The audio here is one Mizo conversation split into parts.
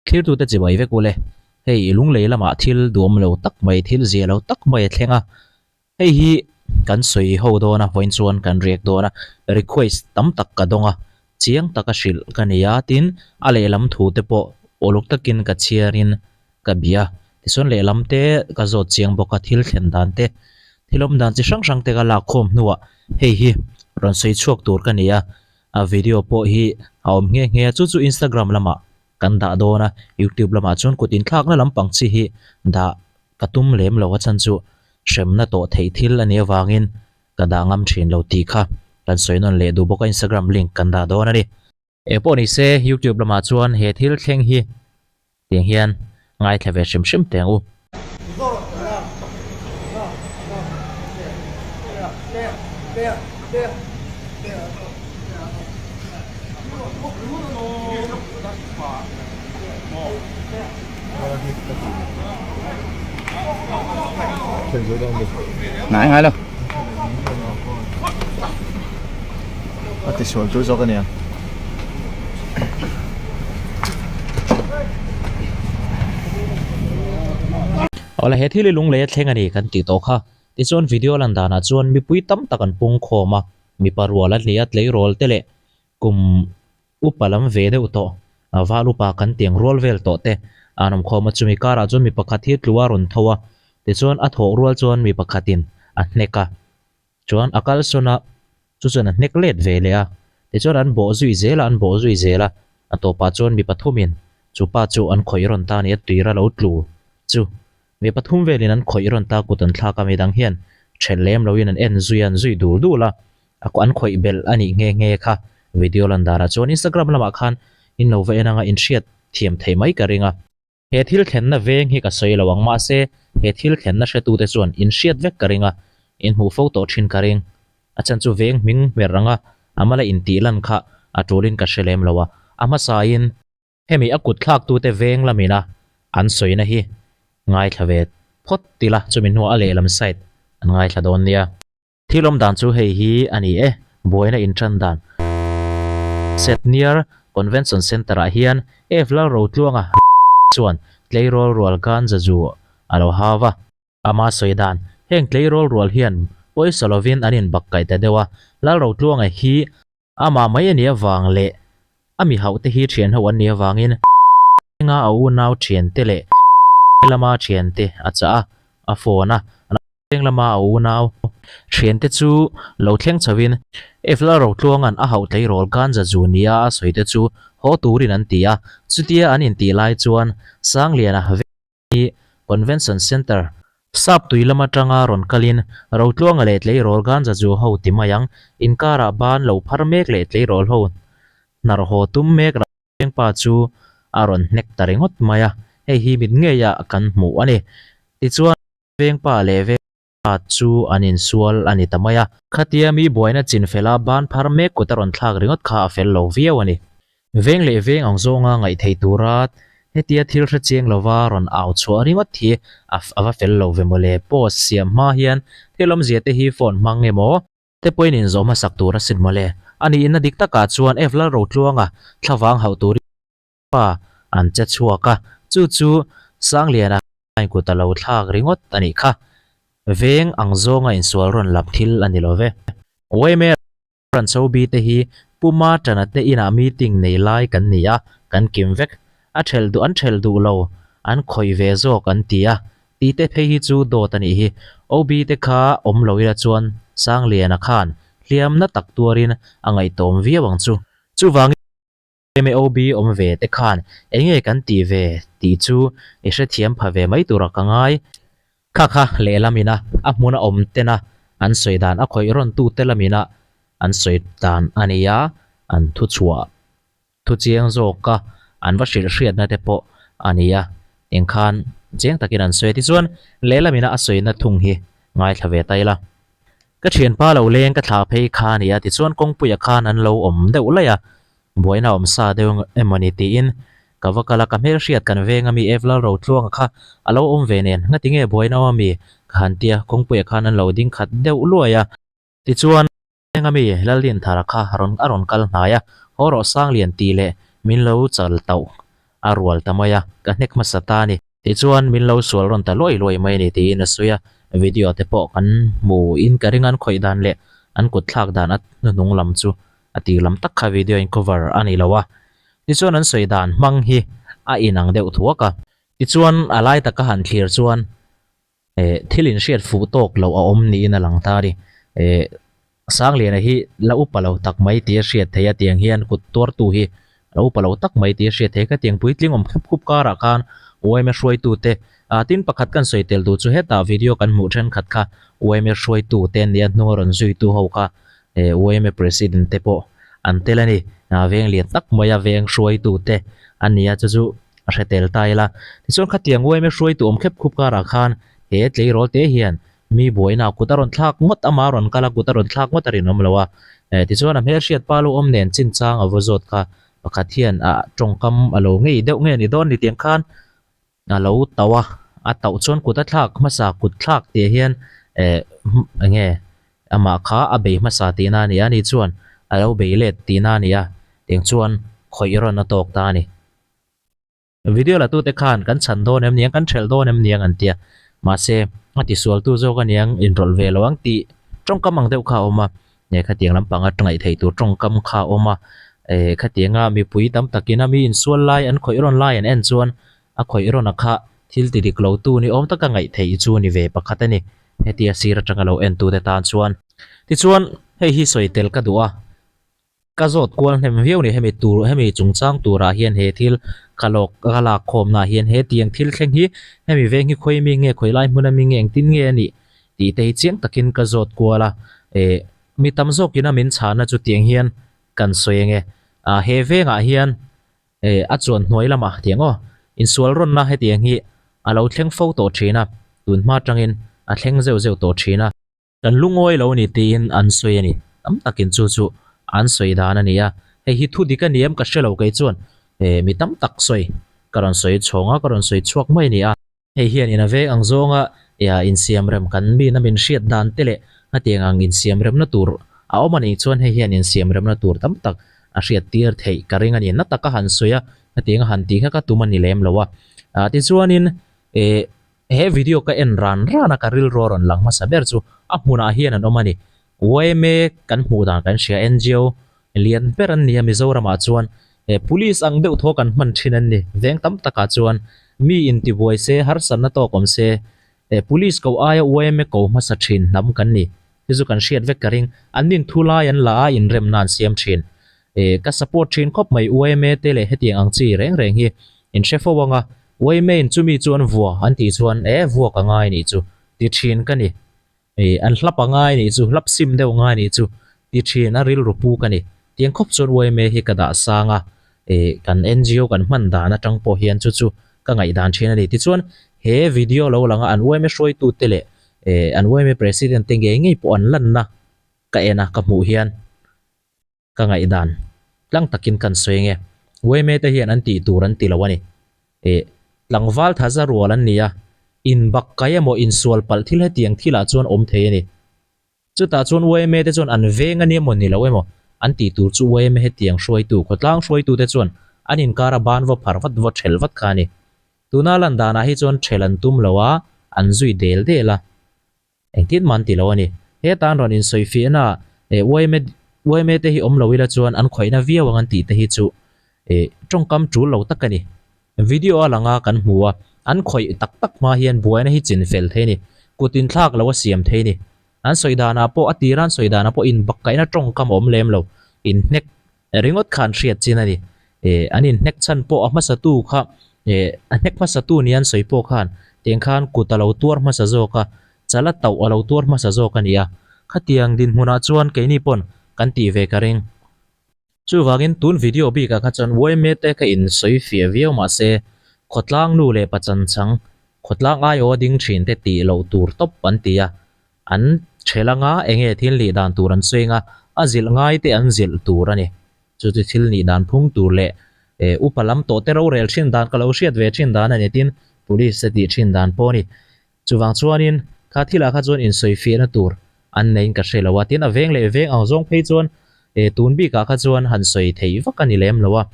Thlirtute chibai vek ule, hei lunglei lamah thil duam lo tak mai, thil zia lo tak mai a thleng a, hei hi kan sawi ho dawn a, vawiin chuan kan riak dawn a, request tam tak ka dawng a, chiang taka hrilh ka nei a, tin a lehlam thu te pawh uluk takin ka chhiarin ka bia, tichuan lehlam te ka zawt chiang bawk a, thil thlen dan te, thil awm dan chi hrang hrang te ka lak khawm hnuah hei hi rawn sawi chhuak tur ka nei a, a video pawh hi a awm nghe nghe a, chu chu Instagram lamah kan dah dawn a, YouTube lamah chuan kut inthlakna lampang chi hi dah ka tum lem lo a chhan chu hremna tawh theih thil a nih avangin ka dah ngam thin lo tih kha kan sawi nawn leh duh bawk a, Instagram link kan dah dawn a ni. Eng pawh ni se YouTube lamah chuan he thil thleng hi tiang hian ngaithla ve hrim hrim teh ang u. Ngai ngai lo. A tisual tur zawk a nia. Awle he thil hi lunglei a thleng a ni kan tih tawh kha. Tichuan video lan danah chuan mipui tam tak an pung khawm a, mipa rual a hlia tleirawl te leh kum upa lam ve deuh tawh, val upa kan tiang rual vel tawh te an awm khawm a, chumi karah chuan mi pakhat hi tlu a rawn tho a, tichuan a thawh rual chuan mi pakhatin a hnek a. Chuan a kalsawn a, chu chuan a hnek let ve leh a, tichuan an bawh zui zel a, an bawh zui zel a, a tawpah chuan mi pathumin chu pa chu an khawih rawn ta a ni, a tuira lo tlu chu mi pathum velin an khawih rawn ta kut an thlak a, midang hian ṭhelh lem loin an en zui a, an zui dul dul a, a an khawih belh a nih nghe nghe kha video lan danah chuan Instagram lamah khan in lo va en anga inhriat thiam theih mai ka ring a. He thil thlenna veng hi ka sawi lo ang mahse he thil thlenna hretute chuan in hriat vek ka ring a, in hmuh fo tawh thin ka ring. A chhan chu veng hming hmer anga a mala intih lan kha a tulin ka hre lem lo a, a hmasain hemi a kut thlaktute veng lamina an sawina hi ngaithla ve phawt ila chumi hnuah a lehlam side an ngaithla dawn nia. Thil awm dan chu hei hi a ni e, buaina inṭan dan. Setniar Convention Centre-ah hian F Lalrotluanga chuan tleirawl rual ganja zu a lo hau va. Ama sawi dan, heng tleirawl rual hian pawisa lovin an inbakkaih ta deuh a, Lalrotluanga hi amah mai a nih avang leh a mi hauhte hi ṭhianho an nih avangin enga a unau ṭhiante leh lama ṭhiante a chah a, a phone a. Veng lama a unau thiante chu lo thleng chhoin Efla Rotluanga'n a hauh tleirawl ganja zu nia a sawi te chu haw turin an ti a, chutia an intih lai chuan Sangliana veng hi Convention Centre sap tui lam atanga rawn kalin Rotluanga leh tleirawl ganja zu ho ti mai ang inkarah ban lo phar mek leh tleirawl ho hnar haw tum mek Vengpa chu a rawn hnek ta ringawt mai a, hei hi mit ngeiah kan hmuh a ni. Tichuan. Vengpa leh vengpa chu an insual a ni ta mai a. Khatia mi buaina chin fela ban phar mek kut a rawn thlak ringawt kha a fel lo viau a ni. Veng leh veng ang zawnga ngaih theih tura hetia thil hre chiang lova rawn au chhuah ringawt hi a a va fel lo ve mawle. Post siam hma hian thil awmzia te hi phone hmang emaw? Te pawhin inzawh hmasak tur a sin mawle. A nihna dik takah chuan F Lalrotluanga thlavang hauh turin pa an che chhuak a, chu chu Sangliana khain kut a lo thlak ringawt a nih kha. Veng ang zawnga insual rawn lam thil a ni lo ve. Yma Ranchobi te hi Puma Tana te inah meeting nei lai kan ni a, kan kim vek. A thelh duh an thelh duh lo, an khawih ve zawk an ti a, tih te phei hi chu dawt a nih hi. OB te kha awm lo ila chuan Sangliana khan hliamna tak tuarin a ngaihtawm viau ang chu. Chuvangin. MAOB awm ve te khan enge kan tih ve tih chu i hrethiam pha ve mai turah ka ngai. Kha kha lehlam ina a hmuna awm tena an sawi dan a khawih rawn tu te lam ina an sawi dan a ni a, an thu chhuah thu chiang zawka an va hrilh hriatna te pawh a ni a, engkhan chiang takin an sawi a. Tichuan lehlam ina a sawina thung hi ngaithla ve ta ila. Ka thianpa lo leng ka thlah phei kha a ni a, tichuan kawngpuiah khan an lo awm deuh laih a, buaina awm sa deuh emaw ni tiin ka va kal a, ka hmelhriat kan veng ami Ev Lalrotluanga kha a lo awm ve nen, ngati nge buaina awm ami ka han ti a, kawngpuiah khan an lo ding khat deuh luai a, tichuan veng ami Lallinthara kha rawn a rawn kal hnai a, haw rawh Sanglian tih leh min lo chal tauh. a rual ta mai a, ka hnek hmasa ta a ni. Tichuan min lo sual rawn ta luai luai mai a ni tiin a sawi a, video te pawh kan hmu in ka ring an khawih dan leh an kut thlak dan a hnuhnung lam chu a tir lam tak kha video in cover a ni lo a. Tichuan an sawi dan hmang hi a inang deuh thuak a. Tichuan a lai taka han thlir chuan Eh thil inhriat fuh tawk loh a awm niin a lang ta a ni. Eh Sangliana hi la upa lo tak mai tih a hriat theih a, tiang hian kut tuartu hi la upa lo tak mai tih a hriat theih a, khatiang puitling awm khup khup karah khan yma hruaitute ah tin pakhat kan sawi tel duh chu hetah video kan hmuh thenkhat kha yma hruaitute an nia hnung a rawn zuitu ho kha eh yma president te pawh an tel a ni. Ah veng lian tak maia veng hruaitute an ni a chu chu a hre tel ta ila. Tichuan khatiang uaime hruaitu awm khep khup karah khan he tleirawl te hian mi buaina kut a rawn thlak ngawt ama rawn kal a, kut a rawn thlak ngawt a rinawm lo a. Eh tichuan a hmelhriat pa lo awm nen chinchang a va zawt kha pakhat hian a tawngkam a lo ngei deuh nge ni dawn ni tiang khan a lo tauh a, a tauh chuan kut a thlak hmasa kut thlak tih hian eh eng nge amah kha a bei hmasa tihna a ni a, ani chuan a lo bei let tihna a ni a, tiang chuan khawih rawn a tawk ta a ni. Video la tute khan kan chhan dawn em niang, kan thelh dawn em niang an tia. Mahse, a tisualtu zawk aniang inrawlh ve lo ang tih tawngkam ang deuh kha a awm a. Eh khatiang lampanga ngaih theih tur tawngkam kha a awm a. Eh khatianga mipui tam takin a mi insual lai an khawih rawn lai an en chuan a khawih rawn a kha thil ti dik lo tu ni awm taka ngaih theih chu ni ve pakhat a ni. Hetia sir atanga lo en tute tan chuan. Tichuan, hei hi sawi tel ka duh a. Ka zawt kual hnem viau ni hemi tur hemi chungchang turah hian he thil ka lawk ka lak khawmnaah hian he tiang thil thleng hi hemi veng hi khawi mi nge khawi lai hmun ami nge engtin nge a nih tih te hi chiang takin ka zawt kual a eh mi tam zawkin a min chhahna chu tiang hian kan sawi ange ah he vengah hian eh a chuan hnuai lamah tiang aw insual rawnna hetiang hi a lo thleng fo tawh thin a tun hma atangin a thleng zeuh zeuh tawh thin a. Kan lungawi lo a ni tiin an sawi a ni. Tam takin chu chu an sawi dan a ni a. Hei hi thu dik a ni em ka hre lo kei chuan eh mi tam tak sawi ka rawn sawi chhawng a, ka rawn sawi chhuak mai a ni a. Hei hian in a veng ang zawnga eh insiam rem kan min a min hriat dan te leh hetiang ang insiam remna tur a awm a nih chuan hei hian insiam remna tur tam tak a hriat tir theih ka ring a ni. Na taka han sawi a, hetiang a han tih kha ka tum a ni lem lo a. Ah tichuanin eh. He video ka en ran ran a ka rilru a rawn lang hmasa ber chu a hmunah hian an awm a ni. Yma kan hmuh dan kan hria ngo lian ber an ni a Mizoramah chuan eh police ang deuh thaw kan hman thin an ni. Veng tam takah chuan mi intibuai se harsatna tawk awm se eh police ko aia yma ko hmasa thin hnam kan ni. Chu chu kan hriat vek ka ring. An nin thu lai an la a inremna an siam thin. Eh ka support thin khawp mai yma te leh hetiang ang chi reng reng hi in hre fo ang a. Yma in chumi chu an vua an tih chuan eh vuak a ngai nih chu ti thin ka ni. Eh an hlap a ngai nih chu hlap sim deuh ngai nih chu ti thin a rilru pu ka ni. Tiang khawp chuan yma hi ka dah sang a eh kan ngo kan hman dan atang pawh hian chu chu ka ngaihdan thin a ni. Tichuan he video lo lang a an yma hruaitute leh eh an yma president te ngei ngei pawh an lanna ka en a ka hmuh hian ka ngaihdan tlang takin kan sawi nge yma te hian an tih tur an ti lo a ni. Eh tlangval thaza rual an ni a inbak kai emaw insual palh thil hetiang thilah chuan awm thei a ni. Chutah chuan yma te chuan an veng a ni emaw ni lo emaw an tih tur chu yma hetiang hruaitu khawtlang hruaitu te chuan an inkara ban vaw phar vat vaw ṭhelh vat kha a ni. Tuna lan danah hi chuan ṭhelh an tum lo a, an zui del del a. Engtin mah an ti lo a ni. Heta an rawn insawifiahna ah yma yma te hi awm lo ila chuan an khawihna viau ang an tih te hi chu tawngkam tul lo tak a ni. Video a lang a kan hmu a, an khawih tak tak hma hian buaina hi chin fel thei a ni. Kut inthlak lo a siam thei a ni. An sawi danah pawh a tira an sawi danah pawh inbakkaihna tawngkam a awm lem lo. Inhnek ringawt kha an hriat chin a ni. Eh an inhnek chhan pawh a hmasatu kha eh a hnek hmasatu nia an sawi pawh khan tiang khan kut a lo tuar hmasa zawk a, chala tauh a lo tuar hmasa zawk a ni a. Khatiang dinhmunah chuan keini pawn kan tih ve ka ring. Chuvangin tun video bikah kha chuan yma te ka insawi fiah viau mahse khawtlang nu leh pachanchang khawtlang aiawh a ding thin te tih loh tur tawp an ti a, an thel anga enge thil nih dan tur an sawi anga a zilh ngai te an zilh tur a ni. Chu chu thil nih dan phung tur leh eh upa lam tawh te rorel thin dan ka lo hriat ve thin dan a ni tin police te tih thin dan pawh a ni. Chuvang chuanin kha thilah kha chuan insawifiahna tur an neiin ka hre lo a, tin a veng leh veng ang zawng phei chuan E tun bikah kha chuan han sawi thei vak a ni lem lo a,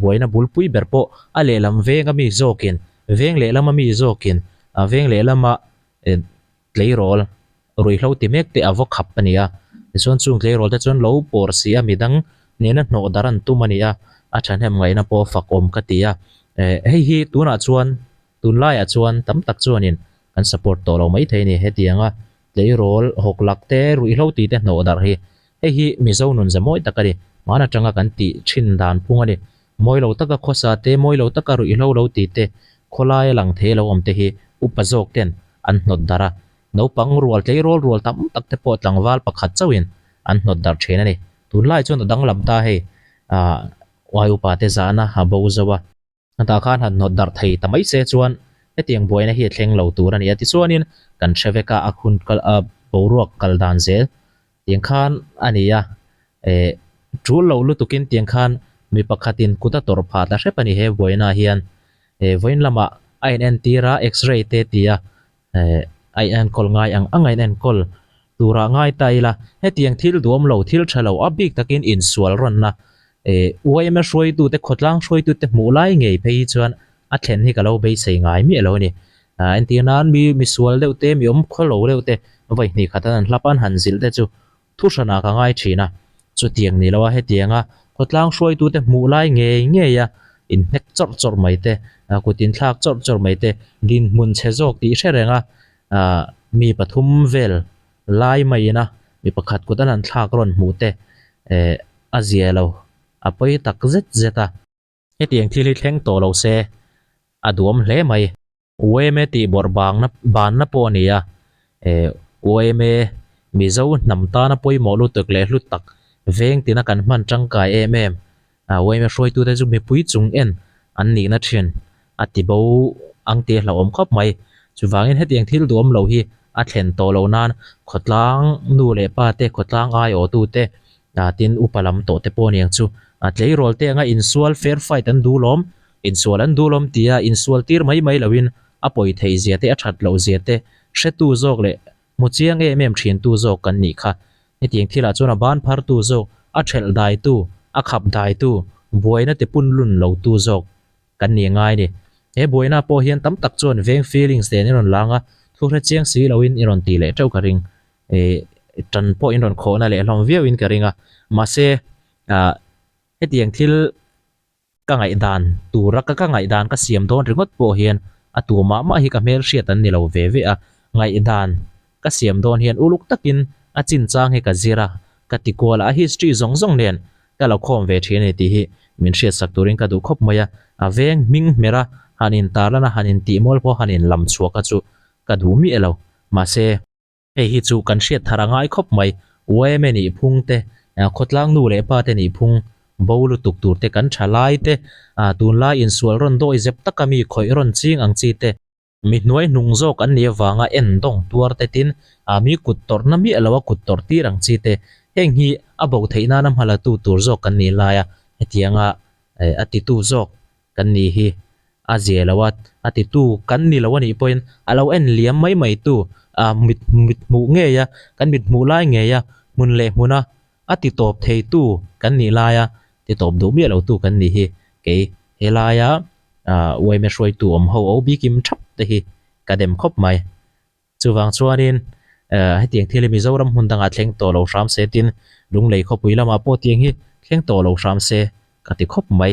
buaina bulpui ber pawh a lehlam veng a mi zawkin, veng lehlama mi zawkin, veng lehlama tleirawl ruihhlo ti mek te a va khap a ni a. Tichuan chung tleirawl te chuan lo pawr si a midang nena hnawh darh an tum a ni a, a thahnem ngaihna pawh fak awm ka ti a. Hei hi tunah chuan tunlaiah chuan tam tak chuanin kan support tawh lo maithei a ni hetianga tleirawl hawk lak te ruihhlo ti te hnawh darh hi. Hei hi Mizo nun za mawi tak a ni. Hmaan atanga kan tih thin dan phung a ni. Mawi lo taka khawsa te, mawi lo taka ruihhlo lo ti te, khawlaia lang thei lo awm te hi upa zawk ten an hnawt darh a. Naupang rual tleirawl rual tam tak te pawh tlangval pakhat chauhin an hnawt darh thin a ni. Tunlai chuan a danglam ta hei, ah uai upa te zahna a bo zo a. Tah khan han hnawt darh thei ta mai se chuan hetiang buaina hi a thleng lo tur a ni a. Tichuanin kan hre vek a, a hun kal a boruak kal dan zel tiang khan a ni a. Eh tul lo lutukin tiang khan mi pakhatin kut a tawrh phah ta hrep a ni he buaina hian. Eh vawiin lamah a inentir a, x-ray te ti a, Eh, a inenkawl ngai ang ang a inenkawl turah ngai ta ila, hetiang thil duam lo, thil tha lo, a bik takin insual rawnna, eh, yma hruaitute, khawtlang hruaitute hmuh lai ngei phei hi chuan a thlen hi ka lo beisei ngai miah lo a ni. Ah, entir nan mi misual deuh te, mi awm khaw lo deuh te, vawi hnih khat an han hlap a, an han zilh te chu Thu hranah ka ngai thin a, chutiang ni loa hetianga khawtlang hruaitute hmuh lai ngei ngei a inhnek chawrh chawrh mai te, kut inthlak chawrh chawrh mai te, dinhmun chhe zawk tih hre reng a, mi pathum vel lai maiin a mi pakhat kut an han thlak rawn hmuh te a zia lo, a pawi tak zet zet a. Hetiang thil hi thleng tawh lo se a duam hle mai. Uaime tih bawrh bangna banna pawh a ni a, eh uaime Mizo hnam tana pawimawh lutuk leh hlu tak veng tina kan hman tangkai em em a uaime hruaitute chu mipui chung en an nihna thin a ti bo ang tih a hlauhawm khawp mai. Chuvangin hetiang thil duhawm lo hi a thlen tawh loh nan khawtlang nu leh pa te, khawtlang aiawhtute ah tin upa lam tawh te pawh aniang chu a tleirawl te anga insual fair fight an duh lawm Insual an duh lawm tia insual tir mai mai loin a pawi theih zia te a that loh zia te hretu zawk leh hmu chiang em em thin tu zawk kan nih kha. Hetiang thilah chuan a ban phar tu zawk, a thelh dai tu, a khap dai tu, buaina ti pun lun lo tu zawk kan ni ngai ni. He buaina pawh hian tam tak chuan veng feelings nen i rawn lang a, thu hre chiang si loin i rawn tih leh teuh ka ring. Ih tan pawh in rawn khawhna leh hlawm viau in ka ring a. Mahse ah hetiang thil Ka ngaihdan tura ka ka ngaihdan ka siam dawn ringawt pawh hian a tu mah mah hi ka hmelhriat an ni lo ve ve a, ngaihdan ka siam dawn hian uluk takin a chinchang hi ka zir a, ka ti kual a, a history zawng zawng nen ka lo khawm ve thin a ni tih hi min hriatsak turin ka duh khawp mai a, a veng hming hmer a, han intarlan a, han intihmual pawh han inlam chhuak a chu ka duh miah lo, mahse. Hei hi chu kan hriat thar a ngai khawp mai. Yma nih phung te, khawtlang nu leh pa te nih phung bo lutuk tur te, kan tha lai te, tunlai insual rawn dawi zep taka mi khawih rawn ching ang chi te, mi hnuai hnung zawk an nih avanga en dawng tuar te tin, mi kut tawrhna miah loa kut tawrh tir ang chi te, heng hi a bo theih nana hma la tu tur zawk kan nih laia hetianga a titu zawk kan nih hi a zia lo a, a titu kan ni lo a nih pawhin a lo en liam mai mai tu ah mit mit hmuh ngei a, kan mit hmuh lai ngei a, hmun leh hmun a, a ti tawp thei tu kan nih lai a, ti tawp duh miah lo tu kan nih hi kei helaia ah uaime hruaitu awm ho o bikim thap te hi ka dem khawp mai. Chuvang chuanin hetiang thil hi Mizoram hmun dangah thleng tawh lo hram se tin Lunglei khawpui lamah pawh tiang hi thleng tawh lo hram se ka ti khawp mai.